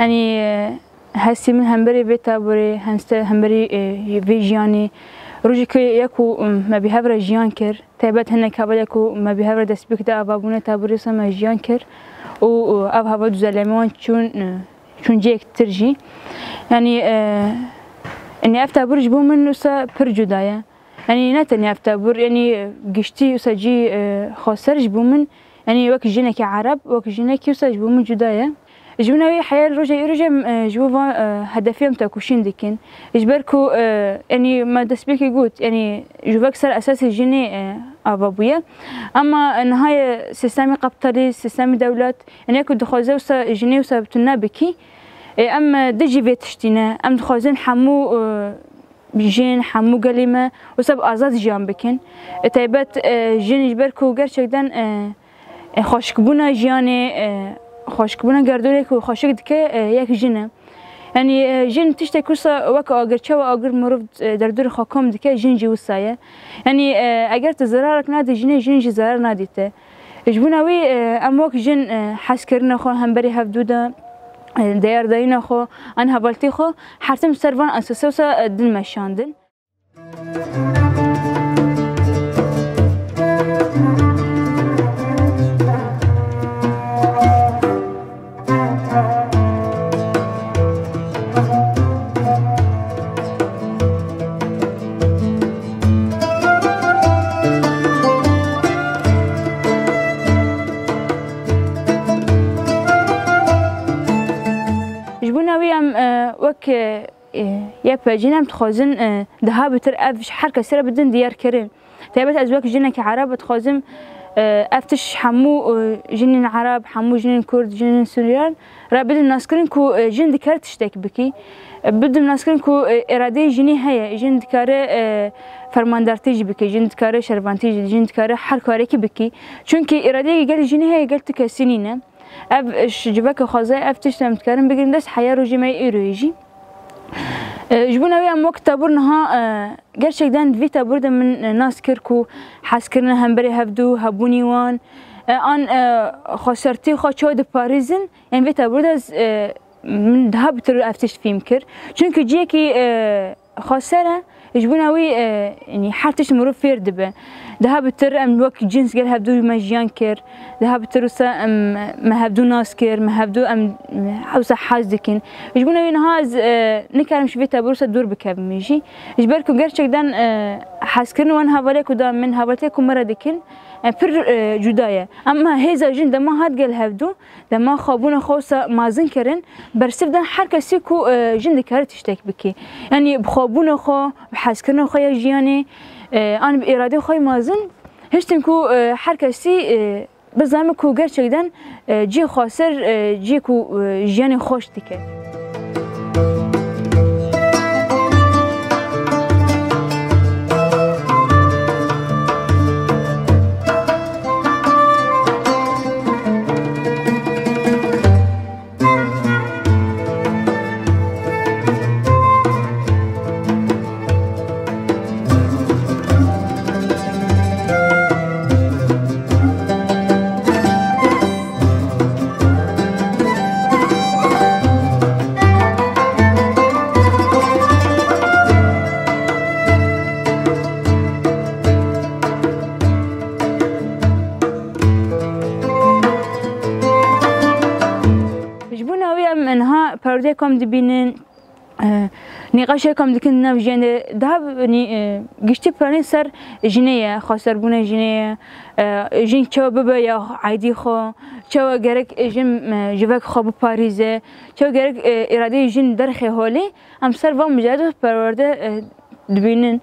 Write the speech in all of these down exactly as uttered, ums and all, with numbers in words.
Yanî, e, hestî min hemberî vê teborê, hemste-, hemberî, e, vê jiyanê, rojekê ya ku, e, me bi hev re jiyan kir, taybet hinek hevalê ku me bi hev re destpêk de avabûna teborê wisa me jiyan kir û, e, ev hava duzeleme wan çûn, e, çûn cihek tir jî. Yanî, e, yanî ev tebor ji bo min wisa pir cuda ye. Yanî ne tenê ev tebor, yanî giştî wisa cî, e, xweser ji bo min, yanî wek jinekî Ereb, wek jinekî wisa ji bo min cuda ye. Ji bo min wî heya roja îro jî em, e, ji bo van, e, hedefê em tekoşîn dikin. Ji ber ku, e, yanî me destpêkê got, yanî ji wek ser esasê jinê, e, ava bûye. Ama, e, niha ye sîstemê kapîtalîst, sîstemê dewlet, yanî ku dixwaze wisa jinê wisa tune bikî. E, em, e, dijî vê tiştî ne. Em dixwazin hemû, e, jin, hemû gelê me wisa bi azad jiyan bikin. E, taybet, e, jin ji ber ku gerçekten, e, e, xweşikbûna jiyanê, e, xweşikbûna gerdûnê ku xweşik dike, e, yek jin e. Yanî, e, jin tiştek wisa wek agir, çawa agir mirov, e, derdorê xwe kom dike, jin jî wisa ye. Yanî, e, eger tu zerarek nadî jinê, jin jî zerar nadî te. Ji bona wî, e, em wek jin, e, hezkirina xwe hemberî hevdû de, e, deyardayîna xwe, an hevaltî xwe, her tim ser van esasê wisa, e, din meşandin. Ji bona wî em, e, wek, e, YPJ'yê em dixwazin, e, daha bitir ev ji her kesî re bidin diyarkirin. Taybet ez wek jinekî Ereb dixwazim, e, ev tişt hemû, e, jinên Ereb, hemû jinên Kurd, jinên Suriyar re bidin naskirin ku, e, jin dikare tiştek bikî. E, bidin naskirin ku, e, îradeyê jinî heye, jin dikare, e, fermandartî jî bike, jin dikare şervantî jî, jin dikare her karekî bikî. Çunkî îradeyê gel jinî heye, gel tu kesî nîne. Ev, e, ji civaka xwezayê ev tişt em dikarin bigirin dest heya rojê me yê îroyê jî. E, ji bona wê em wek tebor niha, e, gerçekten di vî teborê de min, e, nas kir ku hezkirina hemberî hevdû, hebûnî wan, e, an, e, xwesertî xwe çawa diparêzin, em vê teborê de ez, e, min daha bitir ev tişt fîm kir. Çunkî cihekî, e, xweser e, ji bona wî, e, yanî her tişt mirov fêr dibe. Daha bitir em wek cins gel hevdû me jiyan kir. Daha bitir wisa em, me hevdû nas kir, me hevdû em, e, wisa hez dikin. Ji bona wî niha ez, e, nikarim ji vê teborê wisa dûr bikevim jî. Ji ber ku gerçekten, e, hezkirin wan hevalê ku da min, hevaltiyê ku me re dikin, e, pir, e, cuda ye. Ama hêza jin dema hat gel hevdû, dema xwebûna xwe wisa mazin kirin, bersiv dan her kesî ku, e, jin dikare tiştek bikî. Yanî bi xwebûna xwe, bi hezkirina xwe ya jiyanê, e, an bi îradê xwe yê mazin, hiştin ku, e, her kesî, e, bizanî ku gerçekten, e, cihê xweser, e, cihê ku, e, jiyanê xweş dike. Ji bona wî em niha perwerdeyê kom dibînin, e, nîqaşê kom dikin di nav jiyanê de. Daha nî-, e, giştî planê ser jinê ye, xweserbûna jinê ye. E, jin çawa bibe ya aîdî xwe, çawa gerek jin, e, ji vek xwe biparêze, çawa gerek, e, îradeyê jin derxe holê. Em ser van mijarê de perwerde, e, dibînin.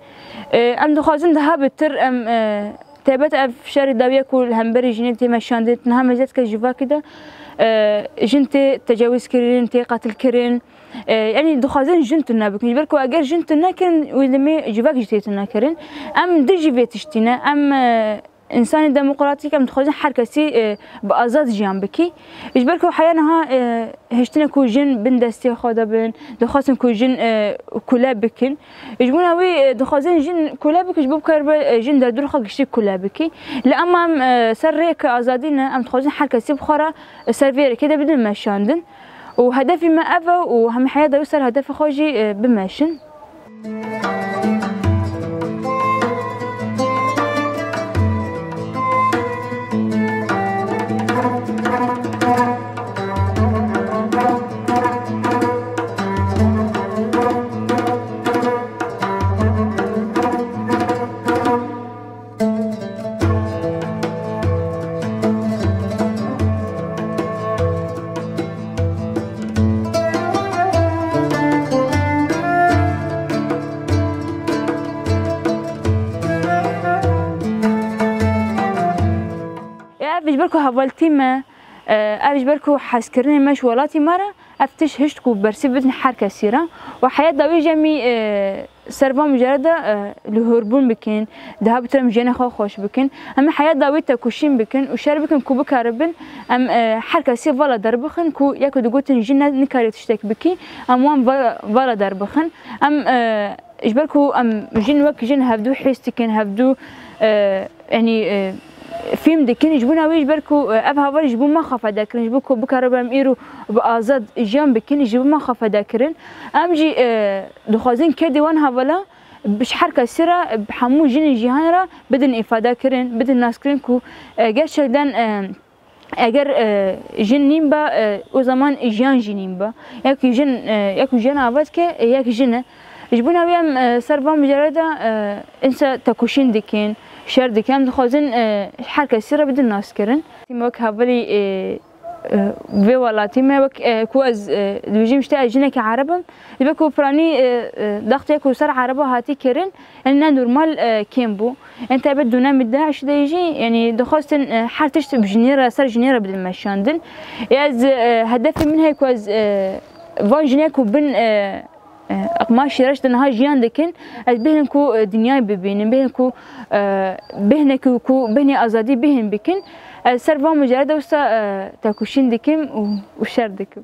E, em dixwazin daha bitir em, e, Taybet ev şerê dawî ye ku li hemberî jinê tê meşandin, niha meziyeteke civakî de, e, jin tê tecawizkirin, tê qetilkirin. E, yanî dixwazin jin tune bikin. Ji ber ku eger jin tune kirin, wê demê civak jî tê tune kirin. Em dijî vê tiştî ne. Em, e, însanê demokratîk, em dixwazin her kesî, e, bi azad jiyan bikî. Ji ber ku heya niha, e, hiştine ku jin bin destê xwe de bin, dixwazin ku jin, e, kule bikin. Ji bona wî, e, dixwazin jin kule bikin, ji bo bikaribe, e, jin derdor xwe giştî kule bikî. Lê ema em, e, ser rêyeke azadî ne, em dixwazin her kesî bi xwe re, e, ser vê rêkê de bidin meşandin. Û hedefê me ev e û hemî heya dawî ser hedefê xwe jî, e, bimeşin. Ev ji ber ku hevaltî me, e, ev ji ber ku hezkirinê me ji welatî me re, ev tişt hişt ku bersîv bidin her kesî re. Û heya dawî jî em î, e, ser van mijarê de, e, lihûrbûn bikin, daha bitir em jiyanê xwe xweş bikin. Em ê heya dawî tekoşîn bikin û şer bikin ku bikaribin em, e, her kesî vala derbixin ku ya ku digotin jin ne, nikarî tiştek bikî, em wan va-, vala derbixin. Em, e, ji ber ku em jin wek jin hevdû hîs dikin, hevdû, e, yanî, e, fîm dikin, ji bona wî ji ber ku, e, ev hevalî ji bo me xwe feda kirin, ji bo ku bikaribe em îro bi azad jiyan bikin, ji bo me xwe feda kirin. Em jî, e, dixwazin kedê wan hevala bi ji her kesî re, bi hemû jinên cîhanê re bidin îfade kirin, bidin nas kirin ku, e, gerçekten, e, eger, e, jin nîn be, e, o zaman jiyan jî nîn be. Yek jin, e, yek jiyan ava dike, e, yek jin e. Ji bona wî em, e, ser van mijarê de, e, înse tekoşîn dikin, şer dikin. Em dixwazin, e, her kesî re bidin nas kirin. Wek hevalî, e, e, vê welatî me, wek, e, ku ez, e, dibêjim, işte ez jinekî Ereb im. Ji ber ku piranî, e, e, daxtê ku ser Ereba hatî kirin, yanî ne normal, e, kêm bû. Yanî taybet dönemê DAIŞ de jî, yanî dixwestin, e, her tişt bi jinê re, ser jinê re bidin meşandin. Ê ez, e, hedefê min heye ku ez, e, van jinê ku bin, e, e, aqmaşê reş de niha jiyan dikin, ez bêhnim ku, e, dinyayê bibînim, bêhnim ku, e, bêhnek ku, ku bêhnê azadî bêhn bikin. Ez ser van mijarê de wisa, e, tekoşîn dikim û, û şer dikim.